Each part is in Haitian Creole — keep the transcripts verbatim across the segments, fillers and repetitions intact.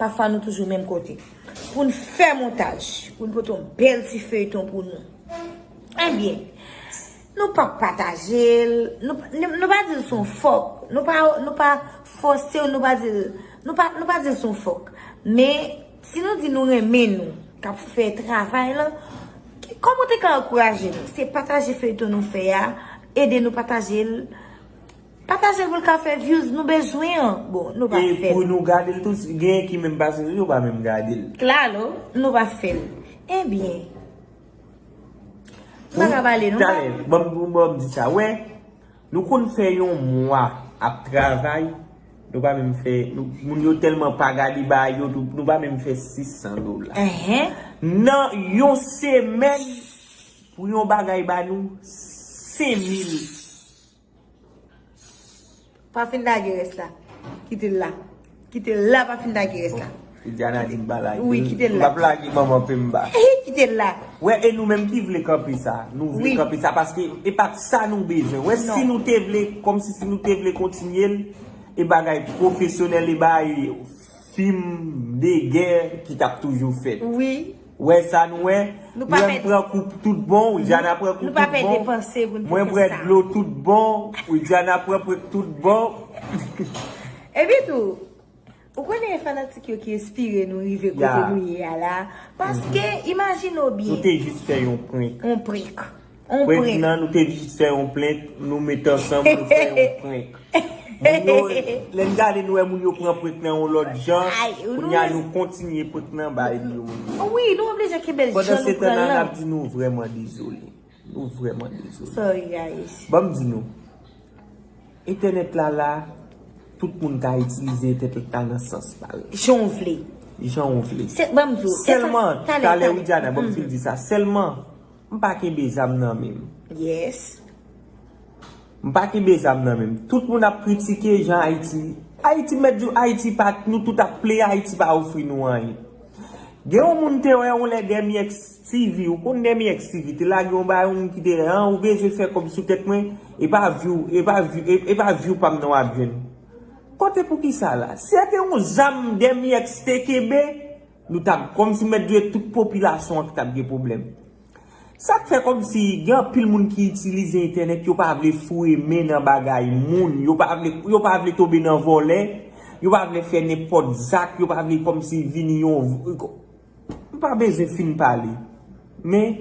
Pafwa nou toujou menm kote. Pou n fè montaj, pou n pote yon bèl ti feyton pou nou. Ebyen, nou pa pataje l, nou, nou, nou pa di l se yon fòk, nou pa, nou pa fòse w, nou pa di l, nou pa, nou pa di l se yon fòk. Men, si nou di nou renmen nou, k ap fè travay lan, ki- kòman w te ka ankouraje nou? Se pataje feyton nou fè a, ede nou pataje l, pataje l pou l ka fè views, nou bezwen an. Bon, nou pa fè l. E pou nou gade l tou, genyen ki menm pase sou yo, pa menm gade l. Klalo, nou pa fè l. Ebyen, nou pa ka pale, non? Talè, ban m, ban m di sa, wè, nou konn fè yon mwa ap travay, nou pa menm fè, nou, moun yo tèlman pa gade bagay yo, nou, nou pa menm fè sis san dola. Nan yon semèn, pou yon bagay ba nou, senk mil. Pa fin lage rès la. Kite l la. Kite l la, pa fin lage rès la. Bon, Widiana di m pa lage. Wi, kite l la. M p ap lage manman pe m ba. Kite l la. Wè, e nou menm ki vle kanpe sa. Nou vle kanpe sa paske e pa t sa nou bezwen. Wè, si nou te vle, kòmsi si nou te vle kontinye l, e bagay pwofesyonèl, e bagay fim de gè ki t ap toujou fèt. Wi. Wè sa nou wè? Nou pa pèdi. Lè m pran kou tout bon, Widiana pran kou tout bon. Nou pa pèdi panse pou n te fè sa. Mwen bwè dlo tout bon, Widiana pran prek tout bon. Epi tou, ou konnen e fanatik yo ki enspire nou rive kote nou ye a la. Paske, imajine w byen. Nou te jis fè yon prank. Yon prank. Yon prank. Prank nan, nou te jis fè yon prank, nou met ansanm, nou fè yon prank. Moun yo, lè n gade, nou wè moun yo pran prank nan yon lòt jan. Kounye a, nou kontinye prank nan bay yo. Wi, nou oblije kenbe l jan nou pran l lan. Pandan se tan nan, n ap di nou vrèman dezole. Nou vrèman dezole. Sorry, guys. Ban m di nou, entènèt la la, tout moun ka itilize entènèt la nan sans pa yo. Jan w vle. Jan w vle. Se, ban m di w, e sa, sèlman, talè, talè, Widiana, ban m fin di sa. Sèlman, m pa kenbe zam nan men m. Yes. M pa kenbe zam nan men m. Tout moun ap kritike jan Ayiti. Ayiti mèt di w, Ayiti pa, nou tout ap plede, Ayiti pa ofri nou anyen. Gen yon moun te wè yon lè Dèmi X T V, ou konn Dèmi X T V, te lage yon bagay, yon moun ki te, an, ou bezwen fè kòb sou tèt mwen, e pa view, e pa view, e, e pa view pa m nan w ap jwenn. Kote poukisa la? Si se te yon zam Dèmi X te kenbe, nou t ap, kòmsi mèt di w tout popilasyon an ki t ap gen pwoblèm. Sa k fè kòmsi gen anpil moun ki itilize entènèt, yo pa vle foure men nan bagay moun, yo pa vle, yo pa vle tonbe nan vòlè, yo pa vle fè nenpòt zak, yo pa vle kòmsi vini yon, m pa bezwen fin pale. Men,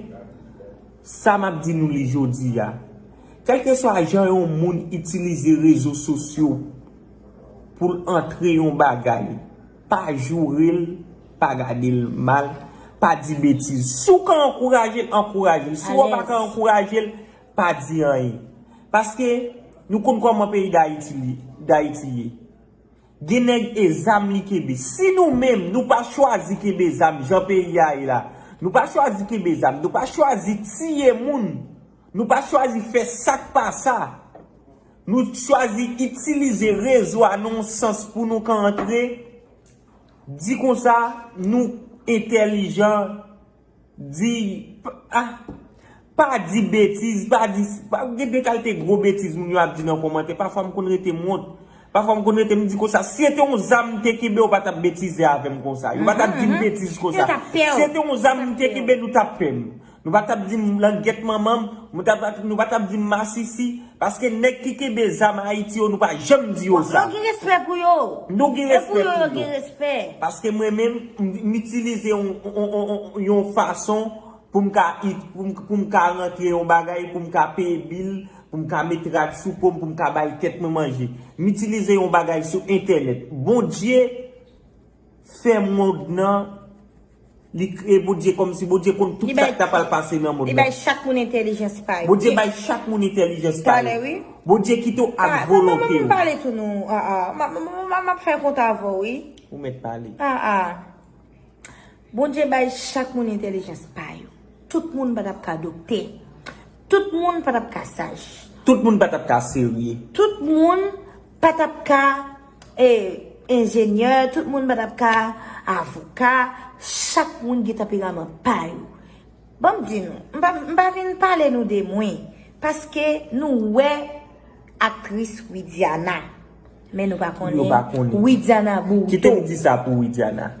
sa m ap di nou li jodi a, kèlkeswa jan yon moun itilize rezo sosyo pou l antre yon bagay, pa joure l, pa gade l mal, pa di betiz. Si w ka ankouraje l, ankouraje l. Si w pa ka ankouraje l, pa di anyen. Paske nou konn kòman peyi Dayiti li, Dayiti ye. Gen nèg e zam li kenbe. Si nou menm, nou pa chwazi kenbe zam jan peyi a ye la, nou pa chwazi kenbe zam, nou pa chwazi tiye moun, nou pa chwazi fè sa k pa sa, nou chwazi itilize rezo a nan yon sans pou nou ka antre, di konsa, nou entèlijan, di, p-, ah, pa di betiz, pa di, pa, gen de kalite gwo betiz moun yo ap di nan kòmantè. Pafwa m konn rete m wont. Pafwa m konn rete m di konsa, si se te yon zam m te kenbe, yo pa t ap betize avè m konsa. Yo pa t ap di m betiz konsa. Si se te yon zam m te kenbe, nou t ap pè m. Nou pa t ap di m langèt manman m, nou pa t ap, nou pa t ap di m masisi, paske nèg ki kenbe zam Ayiti yo, nou pa janm di yo sa. Nou gen respè pou yo. Nou gen respè pou yo. Paske mwen menm, m, m itilize yon, yon, yon, yon, yon fason pou m ka it-, pou m, pou m ka rantre yon bagay, pou m ka peye bil, pou m ka met rad sou po m, pou m ka bay tèt mwen manje. M itilize yon bagay sou entènèt. Bondye fè mond nan, li kreye Bondye kòmsi Bondye konn tout sa k ta pral pase nan mond nan. Li bay chak moun entèlijans pa yo. Bondye bay chak moun entèlijans pa yo. Talè, wi. Bondye kite w ak volonte w. Pale tou non. Ah, ah. M ap, m ap, m ap, m ap fè kont avè w, wi. Ou mèt pale. Ah, ah. Bondye bay chak moun entèlijans pa yo. Tout moun pa t ap ka doktè. Tout moun pa t ap ka saj. Tout moun pa t ap ka serye. Tout moun pa t ap ka, eh, enjenyè. Tout moun pa t ap ka avoka. Chak moun gen tanperaman pa yo. Ban m di nou, m pa, m pa vin pale nou de mwen. Paske nou wè aktris Widiana. Men nou pa konnen. Yo pa konnen. Widiana Burrito. Kite m di sa pou Widiana.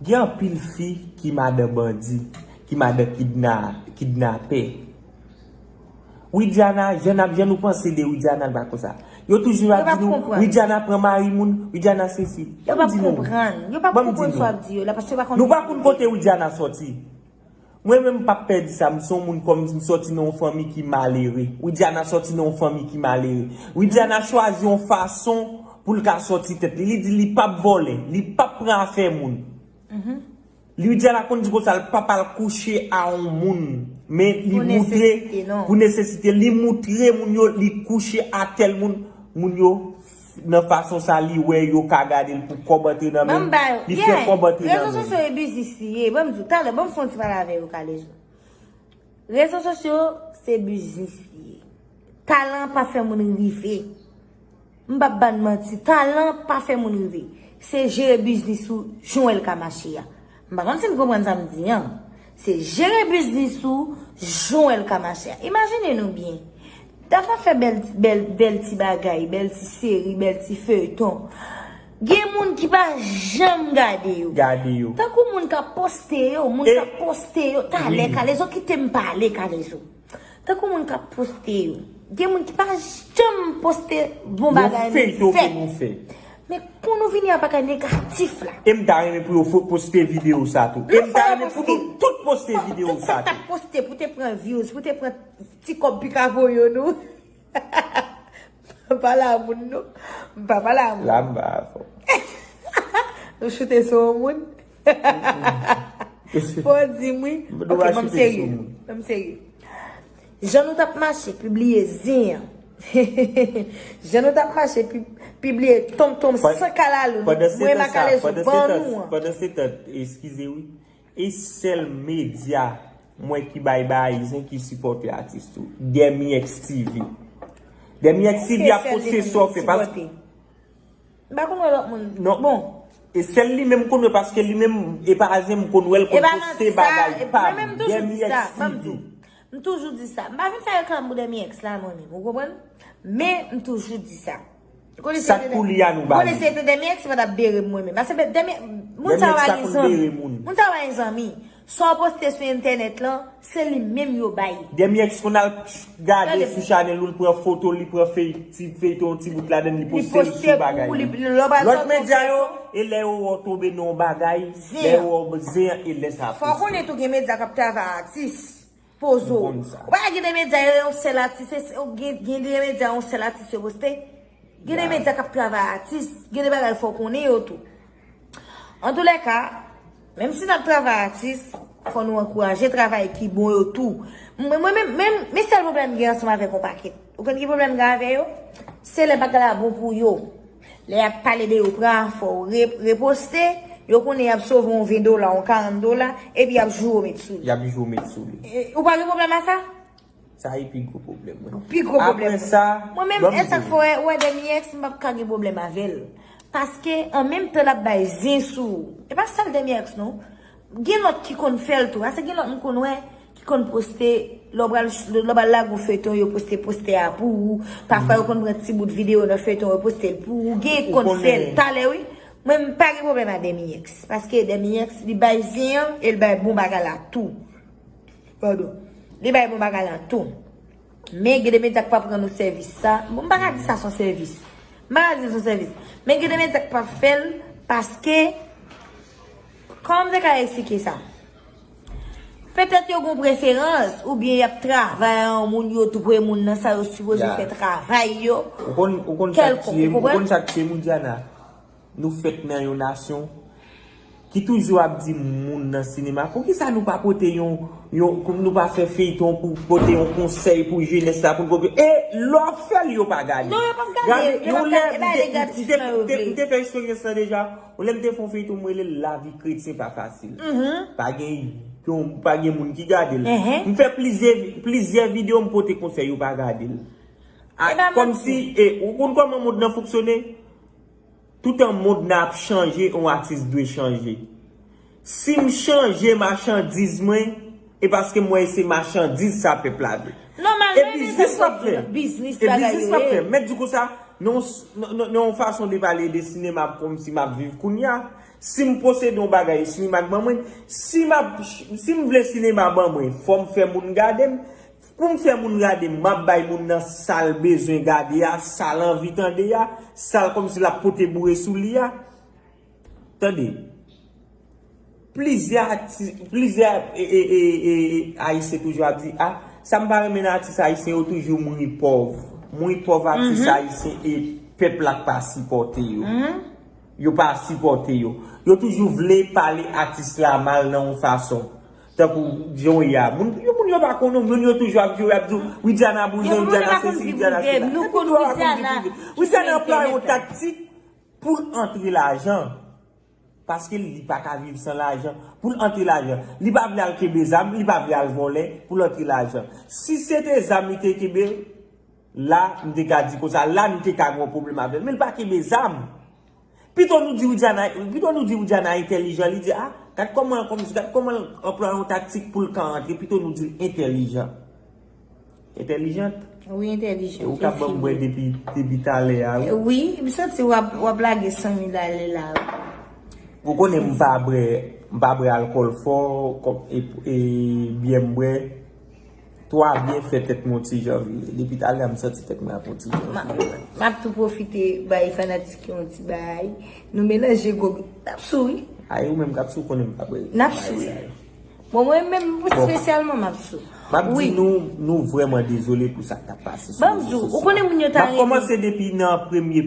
Gen anpil fi ki madan bandi, ki madan kidna, kidnapè. Widiana, jan n ap, jan nou panse de Widiana, l pa konsa. Yo toujou ap di nou, Widiana pran mari moun, Widiana sesi. Yo p ap konprann. Yo p ap konprann sa w ap di yo la, paske yo pa konn. Nou pa konn kote Widiana sòti. Mwen menm m p ap pè di sa, m se yon moun kòm m sòti nan yon fanmi ki malere. Widiana sòti nan yon fanmi ki malere. Widiana chwazi yon fason pou l ka sòti tèt li. Li di li p ap vòlè, li p ap pran afè moun. Widiana konn di konsa l p ap al kouche a yon moun. Men li moutre pou nesesite, li moutre moun yo li kouche a tèl moun. Moun yo nan fason sa li wè yo ka gade l pou kòb antre nan men l, li fè kòb antre nan men l. Rezo sosyo e biznis li ye. Ban m di w, talè, ban m fè yon ti pale avè yo, Kalezo. Rezo sosyo se biznis li ye. Talan pa fè moun rive. M p ap ba n manti, talan pa fè moun rive. Se jere biznis ou jan w wè l ka mache a. M pa konn si n konprann sa m di an. Se jere biznis ou jan w wè l ka mache a. Imajine nou byen. N ap fè bèl, bèl, bèl ti bagay, bèl ti seri, bèl ti feyton. Gen moun ki pa janm gade yo. Gade yo. Tankou moun k ap poste yo, moun k ap poste yo. Talè, Kalezo, kite m pale, Kalezo. Tankou moun k ap poste yo. Gen moun ki pa janm poste bon bagay nou fè. Men pou nou vini a bagay negatif la. E m ta renmen pou yo fo-, poste videyo sa tou. E m ta renmen pou nou tout poste videyo sa tou. Tout sa k t ap poste pou te pran views, pou te pran ti kòb pika pou yo nou. M pa pale a moun non. M pa pale a moun. La m pa avè w. Nou choute sou yon moun. Fò w di m wi. Ok, ban m serye. Ban m serye. Jan nou t ap mache pibliye zen an. Jan nou t ap mache pi-, pibliye tonmtonm san kalalou. Mwen Makalezo ban nou an. Pandan se tan, eskize wi. E sèl medya mwen ki bay bay zen ki sipòte atis tou. Dèmi X T V. Dèmi X T V ap poste sa w fè paske M pa konn wè lòt moun. Non. Bon. E sèl li menm konn wè paske li menm, e pa zen m konn wè l konn poste bagay pa m. Dèmi X T V. M toujou di sa. M pa vin fè reklam pou Dèmi X la mwen menm, ou konprann? Men m toujou di sa. Sa k pou li a nou ba li. Konnen se te Dèmi X pa t ap bere m mwen menm. Paske Dèmi, moun sa yo pa gen zanmi. Moun sa yo pa gen zanmi. Sa w poste sou entènèt lan, se li menm yo bay. Dèmi X konn al gade sou chanèl ou, li pran foto, li pran fey-, ti feyton, ti bout ladan, li poste l sou bagay li. Lòt medya yo, e lè yo wè w tonbe nan yon bagay, lè yo wè w zen an, e lè sa poste. Fò w konnen tou gen medya k ap travay atis. Poze w. Ou pa gen de medya yo yon sèl atis, se, se, gen, gen de medya yon sèl atis yo poste. Gen de medya k ap travay atis, gen de bagay fò w konnen yo tou. Antoulèka, menm si n ap travay atis, fò nou ankouraje travay ki bon yo tou. Mwen, mwen menm, menm, men sèl pwoblèm m gen ansanm avèk yon pakèt. Ou konn ki pwoblèm m gen avè yo? Se lè bagay la bon pou yo. Lè y ap pale de yo pran afè w, re-, reposte, yo konnen y ap sove yon ven dola, yon karant dola, epi y ap joure w met sou li. Y ap joure w met sou li. E, ou pa gen pwoblèm a sa? Sa e pi gwo pwoblèm mwen. Pi gwo pwoblèm mwen. Apre sa, mwen menm, e sa k fè w wè, w wè Dèmi X, m p ap ka gen pwoblèm avè l. Paske, an menm tan l ap bay zen sou ou. E pa sèl Dèmi X non. Gen lòt ki konn fè l tou. Paske gen lòt m konn wè ki konn poste, lè w pral, lè w pral lage yon feyton, yo poste postè a pou ou. Pafwa, yo konn pran ti bout videyo nan feyton, yo poste l pou ou. Gen ki konn fè l talè, wi. Mwen, m pa gen pwoblèm ak Dèmi X. Paske Dèmi X, li bay zen an, e l bay bon bagay la tou. Padon. Li bay bon bagay la tou. Men gen de medya k pa pran nou sèvis sa. Bon, m pa ka di sa se yon sèvis. M pa ka di se yon sèvis. Men gen de medya k pa fè l paske, kòman m te ka eksplike sa? Petèt yo gen preferans, oubyen y ap travay a yon moun, yo dwe moun nan sa yo sipoze fè travay yo. Ou konn, ou konn sa k tiye, ou konn sa k tiye moun, Diana? Nou fèt nan yon nasyon ki toujou ap di moun nan sinema, poukisa nou pa pote yon, yon, nou pa fè feyton pou pote yon konsèy pou jenès la, pou n pote, e lè w ap fè l, yo pa gade. Non, yo p ap gade, yo p ap gade, e pa negatif nan yo vle. M te fè eksperyans lan deja. Yon lè m te fè yon feyton, m rele l Lavi kretyen pa fasil. Pa gen yon, pa gen moun ki gade l. M fè plizyè, plizyè videyo, m pote konsèy, yo pa gade l. Kòmsi, e, ou konn kòman mond nan fonksyone? Toutan mond nan ap chanje, yon atis dwe chanje. Si m chanje machandiz mwen, e paske m wè se machandiz sa pèp la vle. E biznis l ap fè. E biznis l ap fè. Mèt di konsa, Non, s- non, non, non, yon fason de pale de sinema kòmsi m ap viv kounye a. Si m posede yon bagay, sinema k ban mwen, si m ap, si m vle sinema ban mwen, fò m fè moun gade m. Pou m fè moun gade m, m ap bay moun nan sa l bezwen gade a, sa l anvi tande a, sa l kòmsi l ap pote boure sou li a. Tande, plizyè ati- plizyè e, e, e, e, Ayisyen toujou ap di, a, sa m pa renmen nan atis ayisyen yo toujou mouri pòv. Mouri pòv atis ayisyen e pèp la k pa sipòte yo. Yo pa sipòte yo. Yo toujou vle pale atis la mal nan yon fason. Tankou jan w ye a. Moun, yo, moun yo pa konnen, moun yo toujou ap di, ap di, Widiana bouzen, Widiana sesi, Widiana sela. Epi yo pa konn viv revè. Widiana anplwaye yon taktik pou l antre lajan. Paske li pa ka viv san lajan. Pou l antre lajan. Li pa vle al kenbe zam, li pa vle al vòlè pou l antre lajan. Si se te zam li te kenbe, la, m te ka di konsa, la, nou te ka gen yon pwoblèm avè l. Men l pa kenbe zam. Pito nou di Widiana, pito nou di Widiana entèlijan, li di, a, gad kòman, kòman, gad kòman l anplwaye yon taktik pou l ka antre, pito nou di l entèlijan. Entèlijant? Wi, entèlijant. E ou ka ban m bwè depi, depi talè a, wi. Wi, m santi w ap, w ap lage san mil ale la, wi. Ou konnen m pa bwè, m pa bwè alkòl fò, kòm, e, e, byè m bwè. Twa byen fè tèt mwen yon ti jan vire. Depi talè a, m santi tèt mwen ap yon ti jan vire. M ap tou pwofite bay fanatik yo yon ti bagay. Nou melanje gwo, n ap sou, wi. Ay, ou menm k ap sou, konnen m pa bwè. N ap sou, wi. Bon, mwen menm, espesyalman, m ap sou. M ap di nou, nou vrèman dezole pou sa k t ap pase sou rezo sosyo a. Ban m di w, ou konnen moun yo ta renmen. M ap kòmanse depi nan premye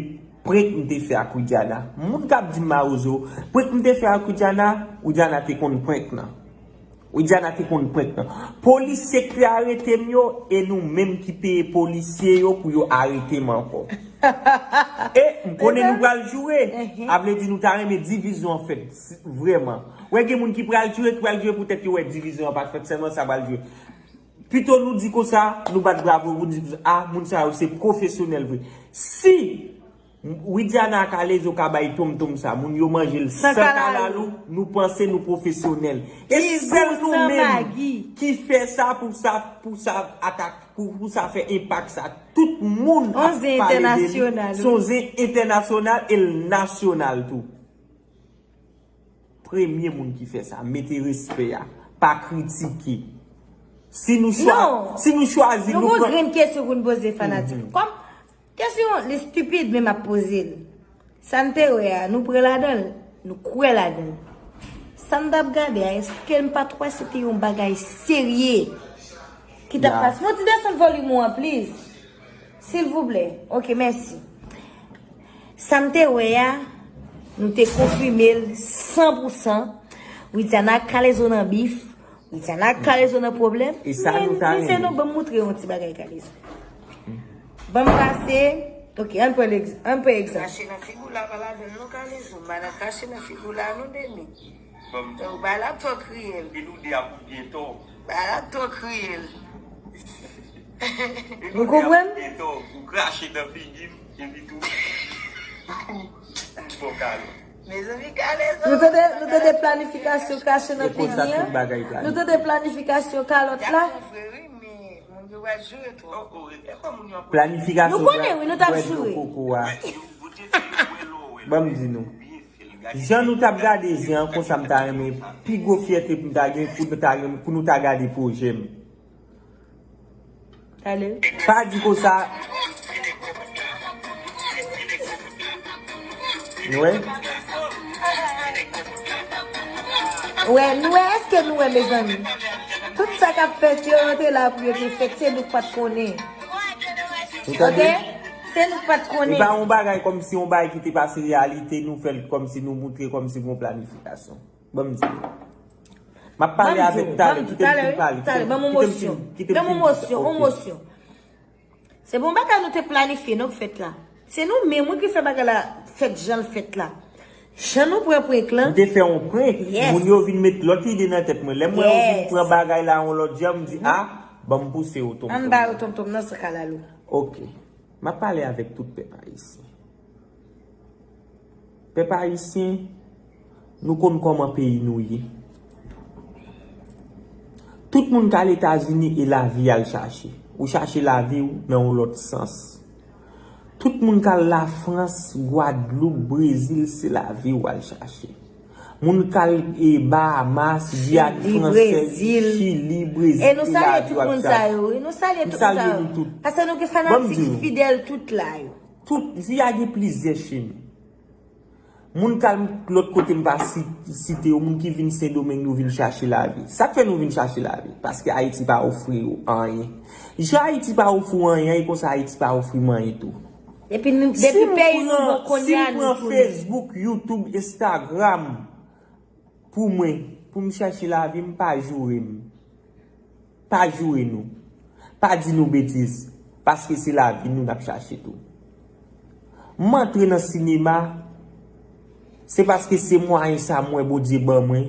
prank m te fè ak Widiana. Moun k ap di m mawozo, prank m te fè ak Widiana, Widiana te konn prank nan. Widiana te konn prank nan. Polisye k te arete m yo, e nou menm ki peye polisye yo pou yo arete m ankò. E m konnen nou pral joure. A vle di nou ta renmen divizyon an fèt, vrèman. Wè gen moun ki pral joure, ki pral joure poutèt yo wè divizyon an pa t fèt, sèlman sa pral joure. Pito nou di konsa, nou bat bravo, nou di konsa, a, moun sa yo se pwofesyonèl vre. Si Widiana ak Kalezo ka bay tonmtonm sa, moun yo manje l san kalalou, nou panse nou pwofesyonèl. E sèl nou menm ki fè sa pou sa, pou sa atak, pou, pou sa fè enpak sa. Tout moun ap pale de li. Se yon zen entènasyonal e l nasyonal tou. Premye moun ki fè sa, mete respè a, pa kritike. Si nou chwa-, si nou chwazi, nou pran. Nou gon grenn kesyon pou n poze fanatik. Kòm kesyon li stipid, men m ap poze l. Sa n te wè a, nou pran ladan l, nou kwè ladan l. Sa n t ap gade a, èske n pa t wè se te yon bagay serye ki t ap pase? Yon ti desann volim ou an, please. Silvouplè. Ok, mèsi. Sa m te wè a, nou te konfime l san pou san. Widiana ak Kalezo nan bif. Widiana ak Kalezo nan pwoblèm. E sa nou ta renmen. Men, mesye, non, ban m moutre yon ti bagay Kalezo. Ban m pase. Ok, ann pran egz-, ann pran egzanp. Kache nan figi w la pa ladan l non, Kalezo. Madan kache nan figi w la non, Demi. Donk, bagay la twò kriyèl. E nou de ap ou gen tò. Bagay la twò kriyèl. Nou konprann? Gen tò, ou krache nan figi m, epi tou. Bon, Kalezo. Mezanmi, Kalezo. Nou tande, nou tande planifikasyon krache nan figi an? Nou tande planifikasyon kalòt la? Planifikasyon bwè dlo koko a. Ban m di nou. Jan nou t ap gade zen an, konsa m ta renmen, pi gwo fyète pou m ta gen, pou nou ta renmen, pou nou ta gade pwojè m. Pa di konsa. Nou wè? Wè, nou wè, èske nou wè, mezanmi? Tout sa k ap fèt yo, yo te la pou yo te fèt, se nou k pa t konnen. Ou tande? Ok? Se nou k pa t konnen. E pa yon bagay kòmsi yon bagay ki te pase reyalite, nou fè l kòmsi nou moutre kòmsi gon planifikasyon. Ban m di nou. M ap pale avèk talè, kite m fin pale, kite m fin, kite m fin di sa. Ok. Se pa yon bagay nou te planifye, non, k fèt la. Se nou menm, wi, ki fè bagay la fèt jan l fèt la. Jan nou pran prank lan. M te fè yon prank, moun yo vin met lòt ide nan tèt mwen. Lè m wè yo vin pran bagay la yon lòt jan, m di, a, ban m pouse yo tonmtonm. An ba yo tonmtonm nan san kalalou. Ok. M ap pale avèk tout pèp ayisyen. Pèp ayisyen, nou konn kòman peyi nou ye. Tout moun k al Etazini e lavi y al chache. Ou chache lavi w nan yon lòt sans. Tout moun k al Lafrans, Gwadloup, Brezil, se lavi w al chache. Moun k al e Bahamas, Giyàn Fransèz, Chili, Brezil, se lavi w ap chache. E nou salye tout moun sa yo, wi. Nou salye tout moun sa yo. Paske nou gen fanatik fidèl tout la yo. Tout, vi a gen plizyè chemen. Moun k al lòt kote m pa si- site yo, moun ki vin Sendomeng, nou vin chache lavi. Sa k fè nou vin chache lavi? Paske Ayiti pa ofri yo anyen. Jan Ayiti pa ofri w anyen, e konsa Ayiti pa ofri m anyen tou. Depi nou, depi peyi nou bon kounye a, nou tounen. Si m pran Facebook, YouTube, Instagram pou mwen, pou m chache lavi, m pa joure m. Pa joure nou. Pa di nou betiz. Paske se lavi nou n ap chache tou. M antre nan sinema, se paske se mwayen sa m wè Bondye ban mwen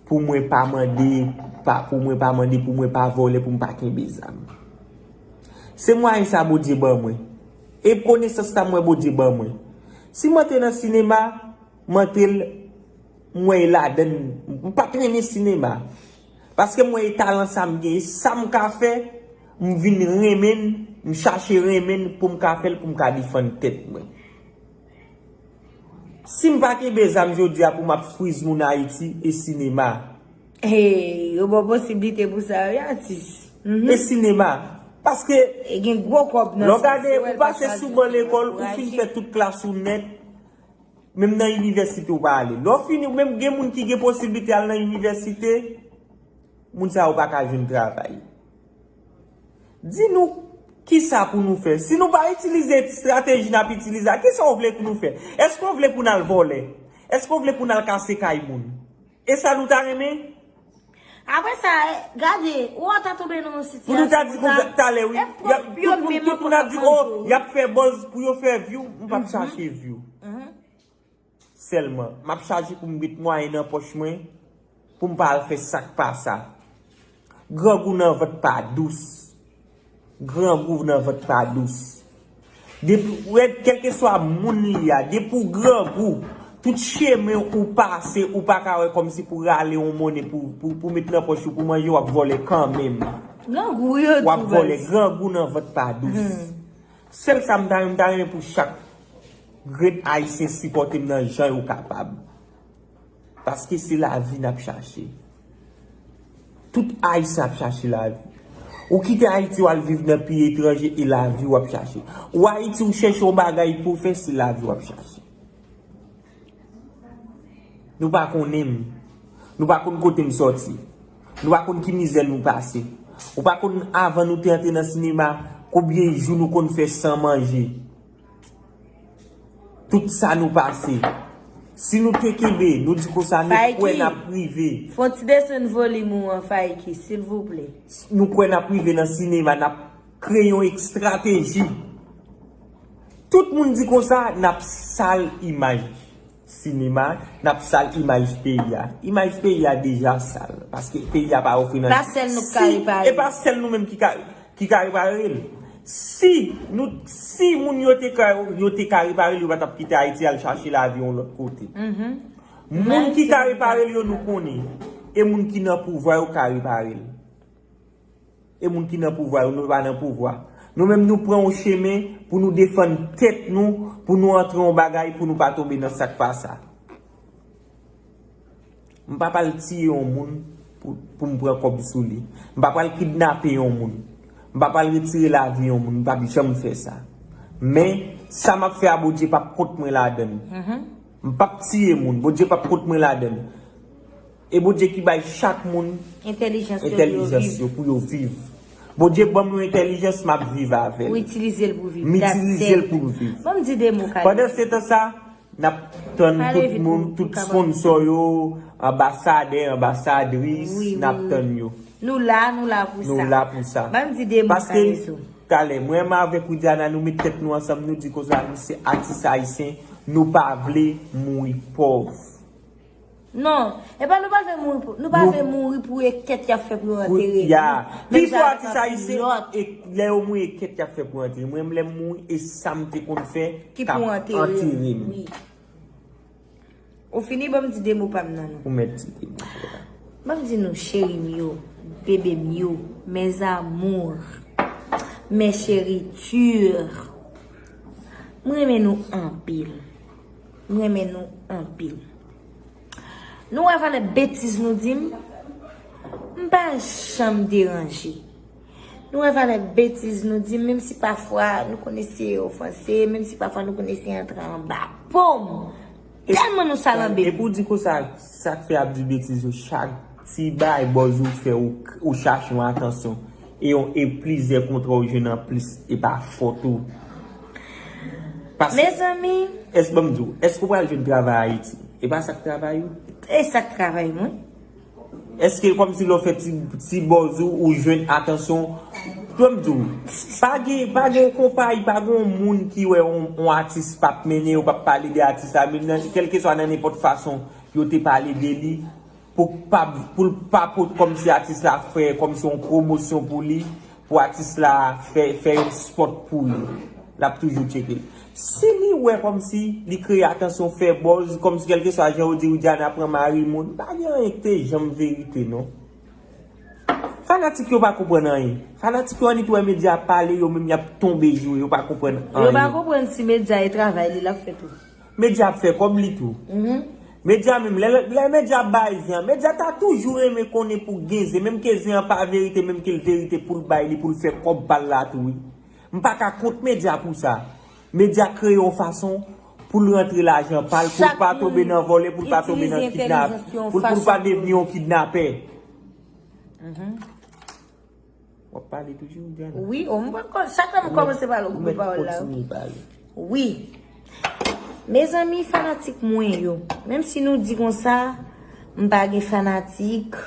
pou mwen pa mande, pa, pou mwen pa mande, pou mwen pa vòlè, pou m pa kenbe zam. Se mwayen sa Bondye ban mwen. E konesans sa m wè Bondye ban mwen. Si m antre nan sinema, m antre l, m wè e ladann, m pa t renmen sinema. Paske m wè e talan sa m gen, e sa m ka fè, m vin renmen l, m chache renmen l pou m ka fè l, pou m ka defann tèt mwen. Si m pa kenbe zam jodi a pou m ap friz moun Ayiti, e sinema. Hey, yo ba w posiblite pou sa, wi, atis. E sinema. Paske, e gen gwo kòb nan sa, lè w gade, ou pase sou ban lekòl, ou fin fè tout klas ou nèt, menm nan inivèsite ou pa ale. Lè w fini, menm gen moun ki gen posiblite al nan inivèsite, moun sa yo pa ka jwenn travay. Di nou, kisa pou nou fè? Si nou pa itilize estrateji n ap itilize a, kisa w vle pou nou fè? Èske w vle pou n al vòlè? Èske w vle pou n al kase kay moun? E sa nou ta renmen? Apre sa, gade, ou ta tonbe nan yon sitiyasyon pou nou ta di konsa, talè, wi. Tout moun ap di, o, y ap fè buzz pou yo fè view, m p ap chache view. Sèlman, m ap chache pou m met mwayen nan pòch mwen, pou m pa al fè sa k pa sa. Grangou nan vant pa dous. Grangou nan vant pa dous. Depi, wè, kèlkeswa moun li a, depi w grangou, tout chemen ou pase, ou pa ka wè kòmsi pou rale yon monnen pou, pou, pou met nan pòch ou, pou manje, w ap vòlè kanmenm. Grangou yo tou, baz. W ap vòlè, grangou nan vant pa dous. Sèl sa m ta renmen, m ta renmen pou chak grenn Ayisyen sipòte m nan jan yo kapab. Paske se lavi n ap chache. Tout Ayisyen ap chache lavi. Ou kite Ayiti, w al viv nan peyi etranje, e lavi w ap chache. Ou Ayiti, ou chèche yon bagay pou w fè, se lavi w ap chache. Nou pa konnen m. Nou pa konn kote m sòti. Nou pa konn ki mizè nou pase. Ou pa konn, avan nou te antre nan sinema, konbyen jou nou konn fè san manje. Tout sa nou pase. Si nou te kenbe, nou di konsa, nou kwè n ap rive. Fè yon ti desann volim ou an, Fayki, silvouplè. Nou kwè n ap rive nan sinema, n ap kreye yon estrateji. Tout moun di konsa, n ap sal imaj sinema, n ap sal imaj peyi a. Imaj peyi a deja sal, paske peyi a pa ofri nan. Pa sèl nou k ka repare. E pa sèl nou menm ki ka, ki ka repare l. Si nou, si moun yo te ka, yo te ka repare l, yo pa t ap kite Ayiti al chache lavi yon lòt kote. Moun ki ka repare l yo, nou konnen. E moun ki nan pouvwa yo ka repare l. E moun ki nan pouvwa yo, nou pa nan pouvwa. Nou menm, nou pran yon chemen pou nou defann tèt nou, pou nou antre yon bagay, pou nou pa tonbe nan sa k pa sa. M pa pral tiye yon moun pou, pou m pran kòb sou li. M pa pral kidnape yon moun. M pa pral retire lavi yon moun. M p ap janm fè sa. Men, sa m ap fè a, Bondye p ap kont mwen ladan l. M p ap tiye moun. Bondye p ap kont mwen ladan l. E Bondye ki bay chak moun entèlijans yo pou yo viv. Bondye ban m yon entèlijans, m ap viv avè l. Ou itilize l pou viv. M itilize l pou m viv. Ban m di de mo, Kayou. Pandan se tan sa, n ap tann tout moun, tout sponsò yo, anbasadè, anbasadris, n ap tann yo. Nou la, nou la pou sa. Nou la pou sa. Ban m di de mo, Kayou. Paske, talè, mwen menm avèk Widiana, nou met tèt nou ansanm, nou di konsa, nou se atis ayisyen, nou pa vle mouri pòv. Non, e pa nou pa vle mouri pou, nou pa vle mouri pou e kèt y ap fè pou yo antere nou. Pifò atis ayisyen, e lè yo mouri, e kèt y ap fè pou yo antere. Mwen, lè m mouri, e sa m te konn fè k ap antere m. Ou fini, ban m di de mo pa m nan, non. Ou mèt di de mo. Ban m di nou, cheri m yo, bebe m yo, mes amours, mes chéritures. Mwen renmen nou anpil. Mwen renmen nou anpil. Nou wè valè betiz nou di m? M pa janm deranje. Nou wè valè betiz nou di m, menm si pafwa nou konn eseye ofanse, menm si pafwa nou konn eseye antre anba po m. Tèlman nou salanbe. Epi w di konsa, sa k fè ap di betiz yo, chak ti bay bòz ou fè, ou, ou chache yon atansyon. E yon, e plizyè kontra ou jwenn anplis, e pa fòt ou. Paske, mezanmi, èske, ban m di w, èske w pral jwenn travay Ayiti? E pa sa k travay ou? E sa k travay mwen. Èske kòmsi lè w fè ti, ti bòz ou, ou jwenn atansyon? Ban m di w, pa gen, pa gen yon konpayi, pa gen yon moun ki wè yon, yon atis p ap mennen, yo p ap pale de atis la, menm nan, kèlkeswa nan nenpòt fason yo te pale de li, pou pa, pou l pa pot kòmsi atis la fè kòmsi yon pwomosyon pou li, pou atis la fè, fè yon spot pou li. L ap toujou tcheke. Si li wè kòmsi li kreye atansyon, fè buzz, kòmsi kèlkeswa jan yo di Widiana pran mari moun, pa gen anyen ki te janm verite, non. Fanatik yo pa konprann anyen. Fanatik yo annik wè medya ap pale, yo menm y ap tonbe joure, yo pa konprann anyen. Yo pa konprann si medya e travay li l ap fè tou. Medya ap fè kòb li tou. Mhm. Medya menm, lè, lè medya ap bay zen an, medya ta toujou renmen konnen pou gen zen, menm ke zen an pa verite, menm ke l verite pou l bay li, pou l fè kòb pa l la tou, wi. M pa ka kont medya pou sa. Medya kreye yon fason pou l rantre lajan pa l, pou l pa tonbe nan vòlè, pou l pa tonbe nan kidnap, pou l, pou l pa devni yon kidnapè. Mhm. W ap pale toujou, Diana? Wi, o, m pran kò-, chak lè m kòmanse pale, ou koupe pawòl la. Ou mèt kontinye pale. Wi. Mezanmi, fanatik mwen yo, menm si nou di konsa, m pa gen fanatik,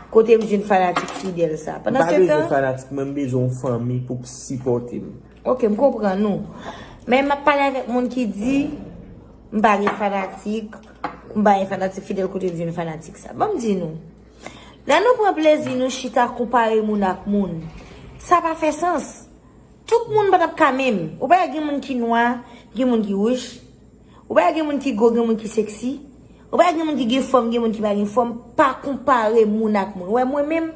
kote m jwenn fanatik fidèl sa? M pa bezwen fanatik, mwen m bezwen yon fanmi pou k sipòte m. Ok, m konprann ou. Men m ap pale avèk moun ki di, m pa gen fanatik, m pa gen fanatik fidèl, kote m jwenn fanatik sa? Ban m di nou. Lè nou pran plezi nou chita konpare moun ak moun, sa pa fè sans. Tout moun pa t ap ka menm. Ou pa gen moun ki nwa, gen moun ki wouj. Ou pa gen moun ki gwo, gen moun ki seksi. Ou pa gen moun ki gen fòm, gen moun ki pa gen fòm. Pa konpare moun ak moun. Wè mwen menm,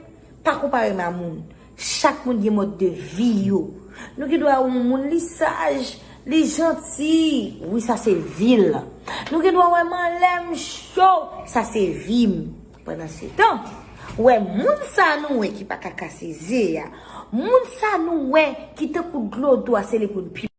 pa konpare m a moun. Chak moun gen mòd de vi yo. Nou gen dwa wè yon moun li saj, li janti. Wi, sa se vi l. Nou gen dwa wè m anlè m cho. Sa se vi m. Pandan se tan, wè moun sa nou wè ki pa ka kase ze a. Moun sa nou wè ki tankou dlo dwa sele pou n pi.